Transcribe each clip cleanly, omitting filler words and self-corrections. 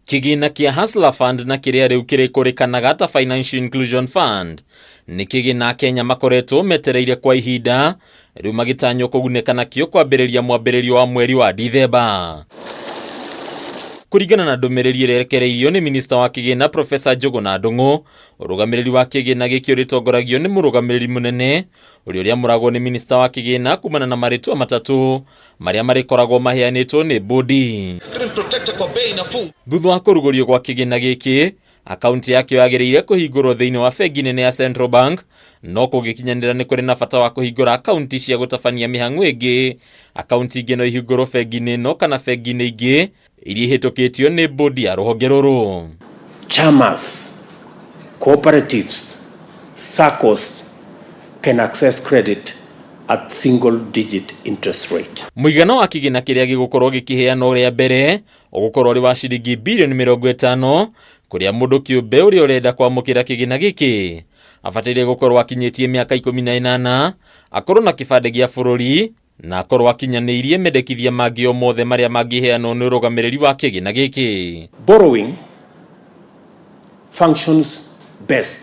Kĩgĩna kĩa Hustler Fund na kĩrĩa rĩu kĩrĩkũrĩkanaga ta Financial Inclusion Fund nĩ kĩgĩna Akenya makoretwo metereire kwa ihinda rĩu magĩtanywo kũgunĩka nakĩo kwambĩrĩria mwambĩrĩrio wa mweri wa Dithemba. Kũringana na ndũmĩrĩri ĩrĩa ĩrekereirio nĩ minista wa kĩgĩna Professor Njũgũna Ndung'u, ũrũgamĩrĩri wa kĩgĩna gĩkĩ ũrĩtongoragio nĩ mũrũgamĩrĩri mũnene ũrĩa ũrĩamũragwo nĩ minista wa kĩgĩna kumana na marĩtwa matatũ marĩa marĩkoragwo maheanĩtwo nĩ bodi. Screen protector kwa bei nafuu. Thutha wa kũrugũrio gwa kĩgĩna gĩkĩ, akaunti yakĩo yagĩrĩire kũhingũrwo thĩinĩ wa bengi nene ya Central Bank, no kũngĩkinyanĩra nĩ kũrĩ na bata wa kũhingũra akaunti cia gũtabania mĩhang'o ĩngĩ. Akaunti ingĩ no ihingũrwo bengi-inĩ ĩno kana bengi-inĩ ingĩ iria ihĩtũkĩtio nĩ bodi ya rũhonge rũrũ. Chamas, cooperatives, SACCOs can access credit at single digit interest rate. Mũigana wa kĩgĩna kĩrĩa gĩgũkorwo gĩkĩheanwo rĩa mbere ũgũkorwo ũrĩ wa ciringi birioni 50 kũrĩa mũndũ kĩũmbe ũrĩa ũrenda kwamũkĩra kĩgĩna gĩkĩ abataire gũkorwo akinyĩtie mĩaka 18, akorwo na kĩbandĩ gĩa bũrũri na akorwo akinyanĩirie mendekithia mangĩ o mothe marĩa mangĩheanwo nĩ ũrũgamĩrĩri wa kĩgĩna gĩkĩ. Borrowing functions best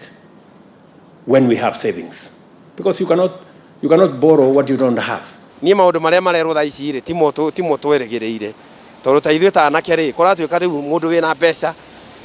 when we have savings, because you cannot borrow what you don't have. Niĩ maũndũ marĩa marerwo thaa ici rĩ, timo twerĩgĩrĩire, tondũ ta ithuĩ ta anake rĩ, kũratuĩka rĩu mũndũ wĩna mbeca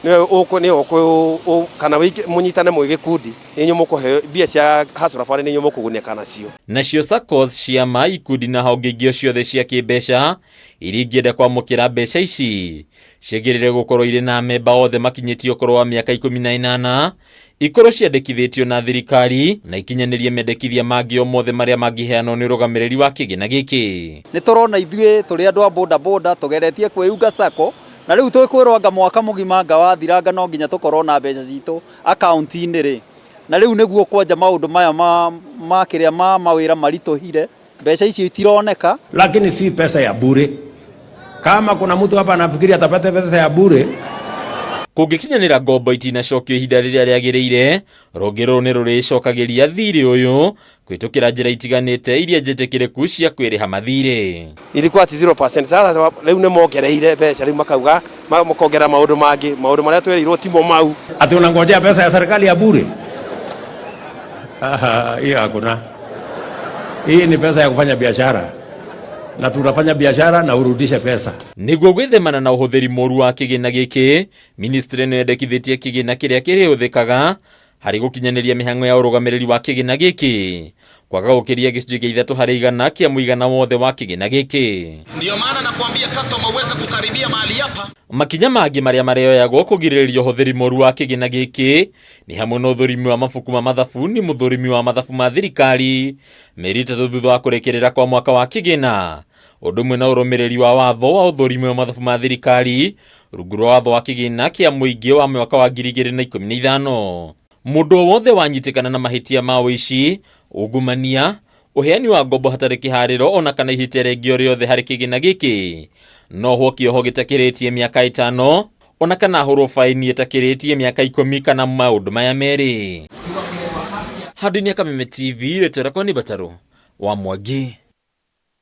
nĩwe ũkũ nĩwe ũkũ kana mũnyitane mwĩ gĩkundi, nĩ inyuĩ mũkũheo mbia cia Hustler Fund, nĩ inyuĩ mũkũgunĩka nacio. Nacio SACCOs, ciama, ikundi na honge ingĩ o ciothe cia kĩmbeca iria ingĩenda kwamũkĩra mbeca ici ciagĩrĩire gũkorwo irĩ na amemba othe makinyĩtie ũkũrũ wa mĩaka 18, ikorwo ciandĩkithĩtio na thirikari na ikinyanĩrie mendekithia mangĩ o mothe marĩa mangĩheanwo nĩ ũrũgamĩrĩri wa kĩgĩna gĩkĩ. Nĩ tũrona ithuĩ tũrĩ andũ a boda boda tũgeretie kwĩunga SACCO, na rĩu twĩkwĩrwo anga mwaka mũgima anga wathiranga no nginya tũkorwo na mbeca citũ akaunti-inĩ rĩ, na rĩu nĩguo kwanja maũndũ maya ma kĩrĩa ma mawĩra maritũhire, mbeca icio itironeka. Lakini si pesa ya bure. Kama kuna mtu hapa anafikiri atapata pesa ya bure, Kũngĩkinyanĩra ngombo itinacokio ihinda rĩrĩa rĩagĩrĩire, rũhonge rũrũ nĩ rũrĩcokagĩria thirĩ ũyũ kũhĩtũkĩra njĩra itiganĩte iria njĩtĩkĩrĩku cia kwĩrĩha mathirĩ. Ilikuwa ati 0%, sasa rĩu nĩ mongereire mbeca, rĩu makauga makongerera maũndũ mangĩ, maũndũ marĩa twĩrĩirwo timo mau. Ati unangojea pesa ya serikali ya bure? Aha, hiyo hakuna. Hii ni pesa ya kufanya biashara, na tunafanya biashara na urudishe pesa. Nĩguo gwĩthemana na ũhũthĩri mũru wa kĩgĩna gĩkĩ, ministry nĩ yendekithĩtie kĩgĩna kĩrĩa kĩrĩhũthĩkaga harĩ gũkinyanĩria mĩhang'o ya ũrũgamĩrĩri wa kĩgĩna gĩkĩ kwaga gũkĩria 3% kĩa mũigana wothe wa kĩgĩna gĩkĩ. Ndiyo maana nakuambia customer uweze kukaribia mahali hapa. Makinya mangĩ marĩa marĩoyagwo kũgirĩrĩria ũhũthĩri mũru wa kĩgĩna gĩkĩ nĩ hamwe na ũthũrimi wa mabuku ma mathabu nĩ mũthũrimi wa mathabu ma thirikari mĩeri 3 thutha wa kũrĩkĩrĩra kwa mwaka wa kĩgĩna, ũndũ ũmwe na ũrũmĩrĩri wa watho wa ũthũrimi wa mathabu ma thirikari rungu rwa watho wa kĩgĩna kĩa mũingĩ wa mwaka wa 2015. Mũndũ o wothe wanyitĩkana na mahĩtia ma ũici, ungumania, ũheani wa ngombo hatarĩ kĩharĩro ona kana ihĩtia rĩngĩ o rĩothe harĩ kĩgĩna gĩkĩ no ohwo kĩoho gĩtakĩrĩtie mĩaka 5 ona kana ahũrwo baini ĩtakĩrĩtie mĩaka 10 kana maũndũ maya merĩ. Handũ-inĩ ya Kameme TV, rĩtwa rĩakwa nĩ Batarũ wa Mwangi.